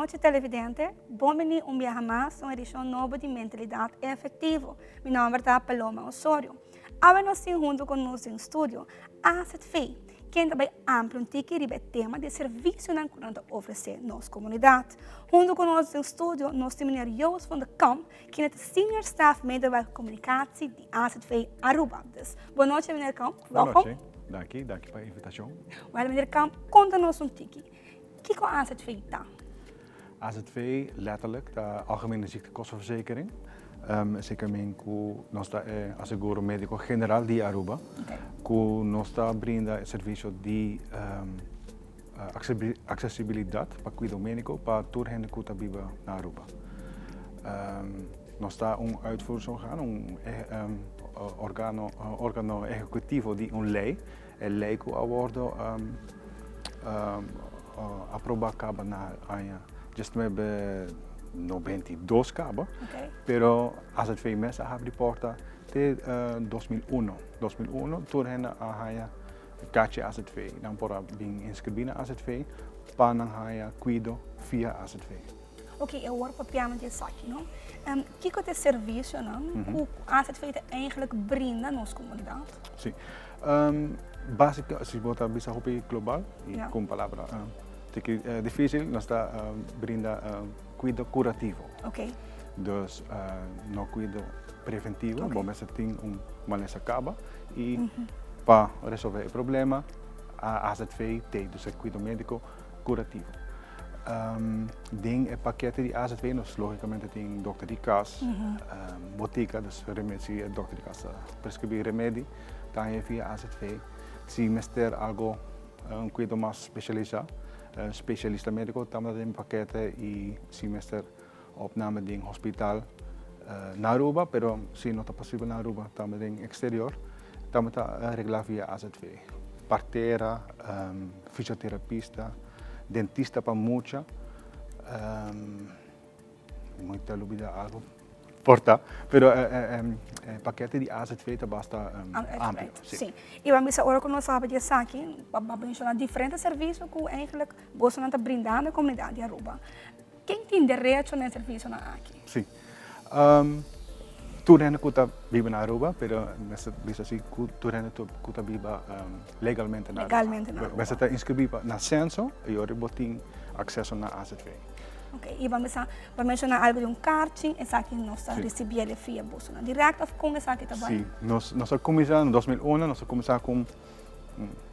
nochi, televidente. Bon bini un biaha mas un edicion nobo di Mentalidad Efectivo. Mi nomber ta Paloma Osorio. Awe nos tin hunto cu nos den studio AZV, ken ta bay amplia un tiki riba e tema di e servicionan cu nan ta ofrece nos comunidad. Hunto cu nos den studio nos tin meneer Joost van de Kamp, ken ta Senior Staff Medewerker Communicatie di AZV Aruba. Dus, bon nochi, meneer Kamp. Bon nochi. Danki, danki pa e invitacion. Wel, meneer Kamp, conta nos un tiki. Kiko AZV ta? AZV letterlijk ta Algemene Ziektekostenverzekering. Esei men ku nos ta e aseguro médiko general di Aruba. Ku nos ta brinda e servisio di aksesibilidat pa kuido médiko pa tur hende ku ta biba na Aruba. Nos ta un uitvoeringsorgaan, un organo, organo ehekutivo di un lei. E lei ku a wòrdu aprobá kaba na aña 1992 kaba, pero AZV mes a habri porta te 2001. 2001 tur hende a haña kachi AZV. Nan por a bin inskribí na AZV pa nan haña kuido via AZV. Ok, e awor papiando di esaki, no? Kiko ta e servisionan ku AZV ta eigenlijk brinda nos komunidat? Sí. Básiko, si bo ta bisa hopi global i ku un palabra tiki difísil, nos ta brinda kuido kurativo. Dus no kuido preventivo, bo mester tin un malesa kaba i pa resolve e problema AZV t'ei, dus e kuido médiko kurativo. Den e pakete di AZV nos lógikamente tin dokter di kas, botika, dus si e dokter di kas ta preskribí remedi ta haña via AZV. Si mester algo un kuido mas spesialisá, spesialista médiko tambe ta den pakete i si mester opname den hospital na Aruba, pero si no ta posibel na Aruba tambe den eksterior, tambe ta reglá via AZV. Partera, fisioterapista, dentista pa mucha, mi ta lubida algo por ta, pero e pakete di AZV ta basta amplio. Si, i bo bisa ora ku nos a habla di esaki, bo a menshoná diferente servisio ku eigenlijk bosonan ta brindando e komunidat di Aruba. Ken tin derecho na e servisionan aki? Si. Tur hende ku ta biba na Aruba, pero mester bisa si ku tur hende ku ta biba legalmente na Aruba. Legalmente na Aruba. Mester ta inskribí na senso i ora bo tin akseso na AZV. Ok, i bo a menshoná algu di un karchi, esaki nos ta risibí el via bosonan dirèkt òf kon esaki ta bai? Si, nos a kuminsá na 2001, nos a kuminsá ku un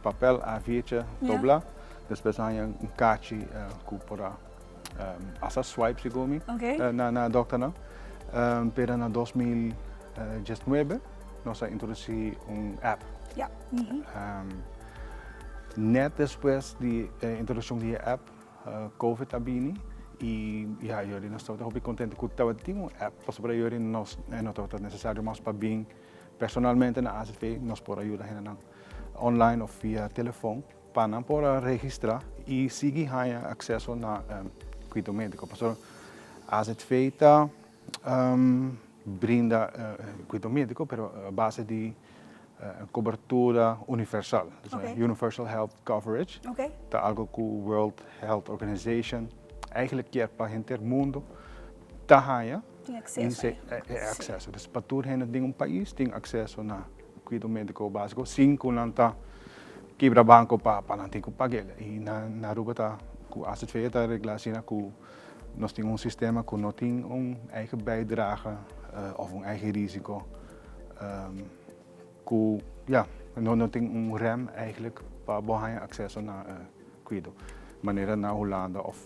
papel A4 doblá, despues a haña un karchi ku por a Hasta swipe segun mi na dokternan. Pero na 2019 nos a introduci un app. Net despues di e introduccion di e app covid a bini y ya yori nos tabata hopi contento cu tabatin un app pasobra yori nos no tabata necesario mas pa bin personalmente na AZV nos por a yuda hendenan online of via telefon. Pa nan por a registrá i sigui haña akseso na kuido médiko. Pasobra AZV ta brinda kuido médiko pero a base di kobertura universal, Universal Health Coverage, ta algu ku World Health Organization eigenlijk kier pa henter mundu ta haña e akseso. Dus pa tur hende den un pais tin akseso na kuido médiko básiko sin ku nan ta kibra banko pa pa nan tin ku pag'el. I na na Aruba ta ku AZV ta regla asina ku nos tin un sistema ku no tin un eigen bijdrage òf un eigen risiko ku ya no no tin un rem eigenlijk pa bo haña akseso na kuido. Manera na Hulanda òf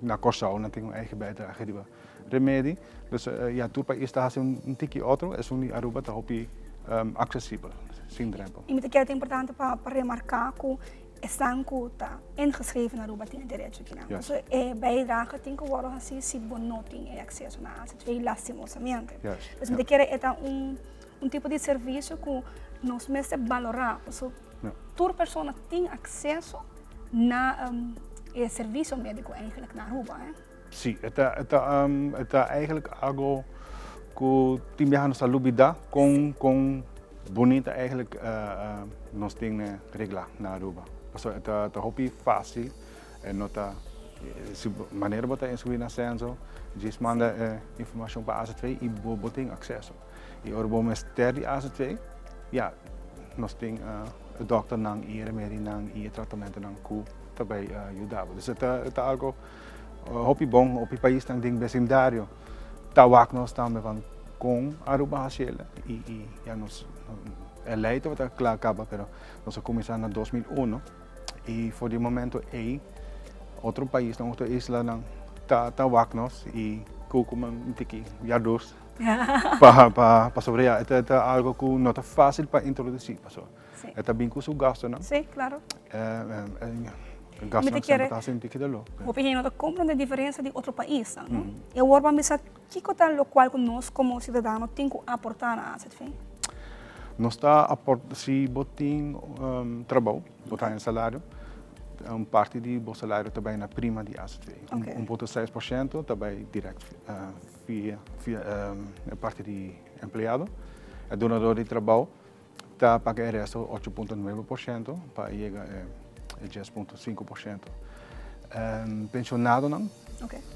na Kòrsou nan tin un eigen bijdrage riba remedi. Dus ya tur pais ta hasi un tiki otro, esun di Aruba ta hopi aksesibel, sin drempel. I mi ta kere ta importante pa remarká ku esnan ku ta ingeschreven na Aruba tin e derecho kinan. Paso e bijdrage tin ku wòrdu hasi si bo no tin e akseso na AZV lastimosamente. Dus mi ta kere e ta un tipo di servisio ku nos mester balorá paso tur persona tin akseso na e servisio médiko eigenlijk na Aruba. Sí, e ta, e ta, e ta eigenlijk algo ku tin biaha nos ta lubida kon, kon bunita eigenlijk nos tin reglá na Aruba. Pasobra e ta, ta hopi fácil, e no ta. Si manera bo ta inscribi na censo, djis manda e informacion pa AZV y bo bo tin acceso. Y ora bo mester di AZV, ya, nos tin e dokternan y e remedinan y e tratamentonan cu ta bay yuda bo. Dus e ta e ta algo hopi bon, hopi paisnan den becindario ta wak nos tambe van con Aruba haci el y y ya nos e ley tabata cla caba pero nos a cuminsa na 2001. Y for di momento ey otro paisnan, otro islanan ta ta wak nos y cu cu un tiki yardus pa pa pasobra ya e ta ta algo cu no ta facil pa introduci pasobra e ta bin cu su gastonan. Sí, claro. E gastonan semper ta haci un tiki dolor. Hopi hende no ta comprende diferencia di otro paisnan, no? Y awor bo a bisa kico ta locual cu nos como ciudadano tin cu aporta na AZV? Nos ta aporta, si bo tin trabou, bo ta haña salario, un parti di bo salario ta bai na prima di AZV. Un punto seis por shento ta bai direct via e parti di empleado. E dunador di trabou ta paga e resto 8.9% pa yega e 10.5%. Pensionadonan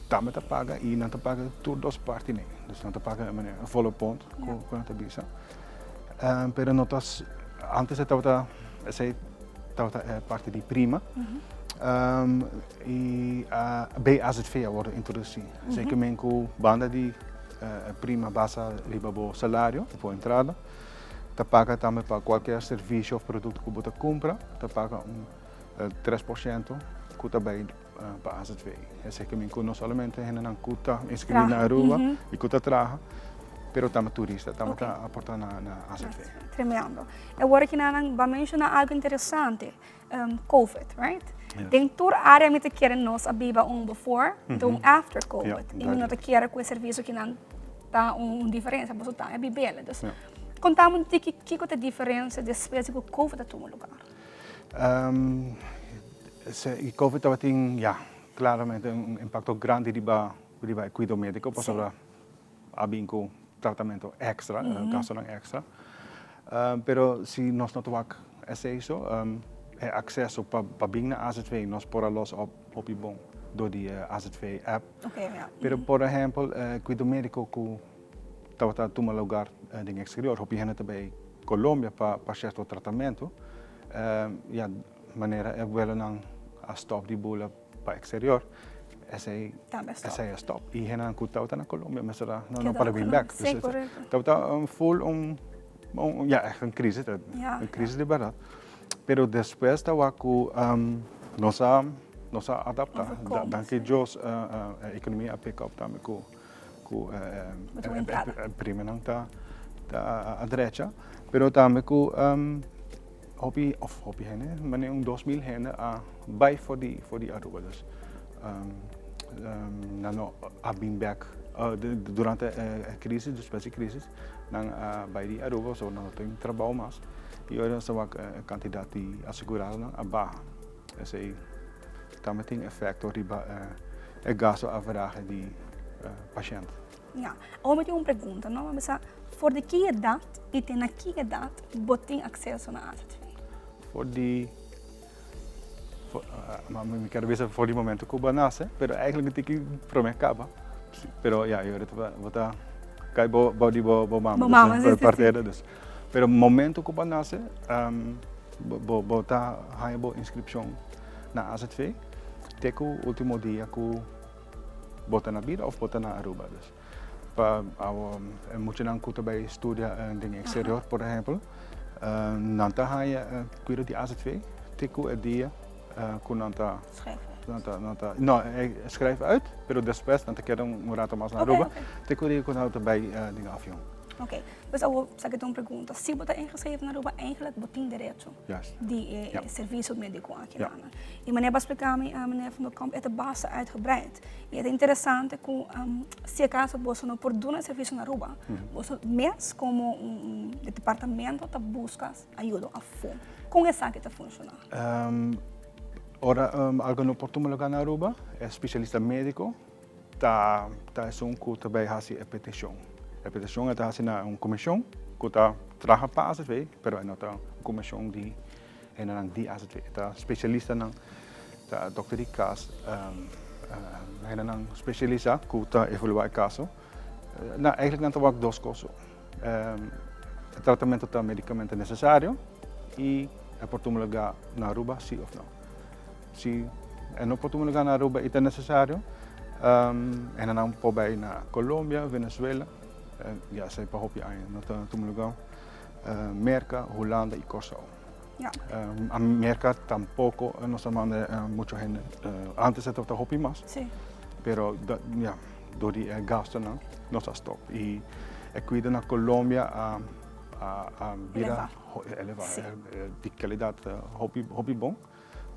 tambe ta paga y nan ta paga tur dos parti ne. Dus nan ta paga manera volle pond ku nan ta bisa. Pero no ta, antes e tabata, esei tabata e parti di prima. Y BAZV a wordo introduci. Esei ke men ku banda di prima basa riba bo salario, bo entrada. Ta paga tambe pa cualkier servicio of producto cu bo ta cumpra, ta paga un 3% cu ta bay pa AZV. Esey ke men cu no solamente hendenan cu ta inscribi na Aruba y cu ta traha, pero tambe turista tambe ta aporta na AZV. Tremendo. E awor aki nan ba menciona algo interesante, Covid, right? Den tur area mi ta kere nos a biba un before y un after Covid. Y mi no ta kere cu e servicio aki nan ta un diferencia, pasobra ta e bibel. Dus, conta mi un tiki kico ta e diferencia despues di cu Covid a tuma lugar? E Covid tabatin, ya, claramente un impacto grandi riba riba e cuido medico pasobra a bin cu tratamento extra, gastonan extra. Pero si nos no ta wak esey so, e acceso pa bin na AZV nos por a los op hopi bon door di e AZV app. Pero por ehempel e cuido medico cu tabata tuma lugar den exterior, hopi hende ta bay Colombia pa cierto tratamento, ya manera e vuelonan a stop di bula pa exterior, esey esey a stop. Y hendenan cu tabata na Colombia mester a no para bin bek. Tabata un full un ya echt un crisis, un crisis di berdad. Pero despues ta wak cu nos a nos a adapta. Danki Dios e economia a pick up tambe cu cu e primanan ta a drecha. Pero tambe cu Hopi of hopi hende, mane un 2000 hende a bai for di for di Aruba. Dus nan no a bin bek durante e crisis, despues di crisis, nan a bai di Aruba so nan no tin trabou mas. Y ora nos ta wak e cantidad di aseguradonan a baha. Esey tambe tin efecto riba e gasto averahe di pashent. Ya. Awor mi tin un pregunta, no? Mi sa, for di ki edat i te na ki edat bo tin akseso na AZV? For di, for, mi kier bisa for di momento ku bo a nase, pero eigenlijk mi tin ki prome kaba. Pero ya, yo ahorita bo ta kai bo bou di bo bo mama, Bo mama, si, si, si. partera, dus. Pero momento ku bo a nase, bo bo ta haña bo inskripshon na AZV te ku ultimo dia ku Bo ta na bida of bo ta na Aruba? Dus pa awo e muchanan ku ta bai studia den exterior por ehempel, nan ta haña kuido di AZV te ku e dia ku nan ta nan ta nan ta no schrijf uit pero despues nan ta keda un rato mas na Aruba te ku e dia ku nan ta bai den avion. Oké, dus awo sa ke ta un pregunta, si bo ta ingeschreven na Aruba eigenlijk bo tin derecho. Di e servicio medico aki nan. Y meneer ba splica mi, meneer Van der Kamp, e ta basta uitgebreid. Y e ta interesante cu si acaso boso no por duna e servicio na Aruba, boso mes como un departamento ta busca ayudo afo. Con esaki ta funciona? Ora algo no por tuma lugar na Aruba, e specialista medico ta ta esun ku ta bai hasi e petishon. E petishon e ta hasi na un komishon ku ta traha pa AZV, pero e no ta un komishon di hendenan di AZV. E ta spesialistanan, ta dokter di kas. Hendenan spesialisá ku ta evaluá e kaso. Na eigenlijk nan ta wak dos kos so. E tratamentu ta medikamente nesesario i e por tuma lugá na Aruba si òf no. Si e no por tuma lugá na Aruba i ta nesesario, hendenan por bai na Colombia, Venezuela, ya esei pa hopi aña no ta tuma lugá, Merka, Hulanda i Kòrsou. Merka tampoko nos ta manda mucho hende. Antes e tabata hopi mas. Pero ya, dor di e gastonan nos a stop. I e kuido na Colombia a a bira eleva. Di kalidat hopi hopi bon.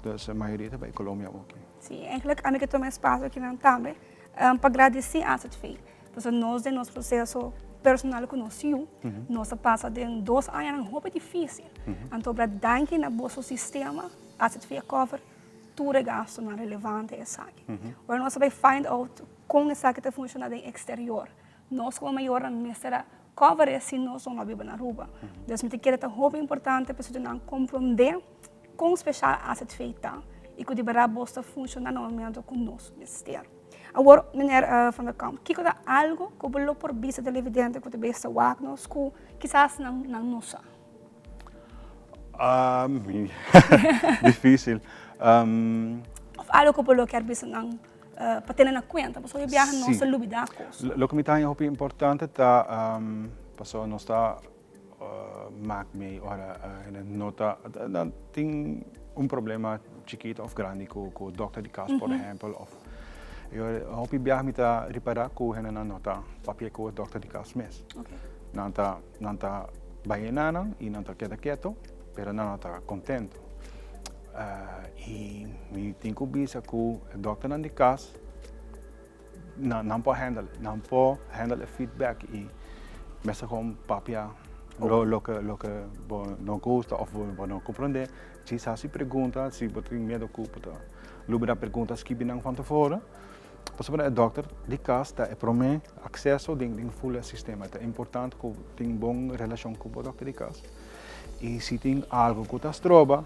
Dus e mayoria ta bai Colombia awor aki. Si, eigenlijk ami ke tuma espacio akinan tambe pa gradisi AZV. Pasobra nos den nos proseso personal ku nos yu, nos a pasa den dos añanan hopi difísil. Anto bra danki na boso sistema, AZV a cover tur e gastunan relevante esaki. Ora nos a bai find out kon esaki ta funshoná den eksterior, nos komo mayornan mester a cover e si nos no a biba na Aruba. Dus mi ta kere ta hopi importante pa estudiantenan komprondé kon speshal AZV ta i ku di bèrdat bos ta funshoná na momento ku nos mester. Awor, meneer Van der Kamp, kiko ta algo ku bo lo por bisa televidente ku ta bes ta wak nos ku kisas nan nan no sa? Difícil. Of algo ku bo lo kier bisa nan pa tene na kuenta, pasobra hopi biaha nos ta lubida kos. Loke mi ta haña hopi importante ta pasobra nos ta maak mee ora hende no ta nan tin un problema chikito of grandi ku ku dokter di kas por ehempel of e ora hopi biaha mi ta ripara ku hendenan no ta papia ku e dokter di kas mes. Nan ta nan ta bai enanan i nan ta keda keto pero nan no ta kontento. I mi tin ku bisa ku e dokternan di kas Nan por handle, nan por handle e feedback y mester con papia loke loke bo no gusta of bo no comprende. Djis haci pregunta, si bo tin miedo cu bo ta lubida pregunta skibi nan van tevoren. Pasobra e dokter di cas ta e prome acceso den den full e sistema. Ta importante cu tin bon relacion cu bo dokter di cas y si tin algo cu ta stroba,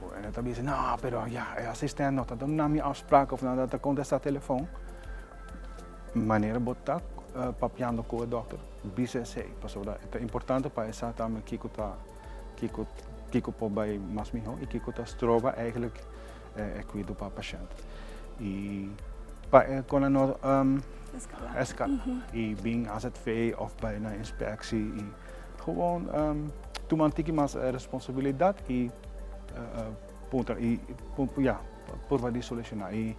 Ku e ta bisa, no, pero ya, e asistent no ta duna mi afsprak of no ta kontestá telefòn. Manera bo ta papiando ku e dòkter, bisa esei, pasobra e ta importante pa e sa tambe kiko ta, kiko, kiko por bai mas mihó i kiko ta stroba eigentlik e kuido pa pashènt. I pa e kon a no eskala i bin azv òf bai na inspeksie i Gewoon tuma un tiki mas responsabilidad y puntra y ya purba di soluciona y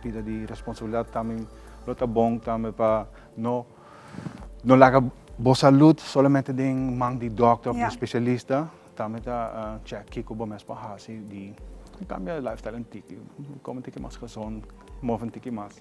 pida di responsabilidad tambe lo ta bon tambe pa no no laga bo salud solamente den man di dokter of di specialista tambe ta check kico bo mes por haci di cambia lifestyle un tiki come un tiki mas gezond move un tiki mas.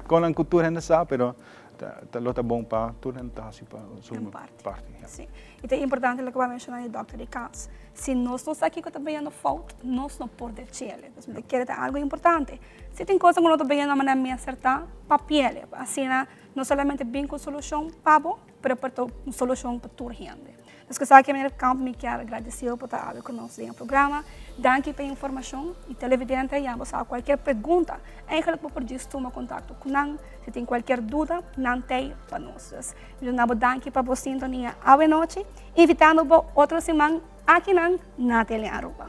Con nan cu tur hende sa pero Ta lo ta bon pa tur hende ta hasi pa su parti. Si. I ta importante loke bo a menshoná di dòkter di kas. Si nos no sa kiko ta bayendo fout, nos no por dechele. Entonces mi ta kere ta algu importante. Si tin kosnan ku no ta bayendo na manera mester ta, papiele. Pa asina no solamente bin ku solushon pa bo, pero por ta un solushon pa tur hende. Nos ku sa ki meneer Kamp mi kier gradisiu pa ta abi ku nos den e programa. Danki pa e informashon i televidente ya bo sa kualkier pregunta eigenlijk bo por djis tuma kontakto ku nan. Si tin kualkier duda nan tei pa nos. Dus mi duna bo danki pa bo sintonia awe nochi invitando bo otro siman akinan na Tele Aruba.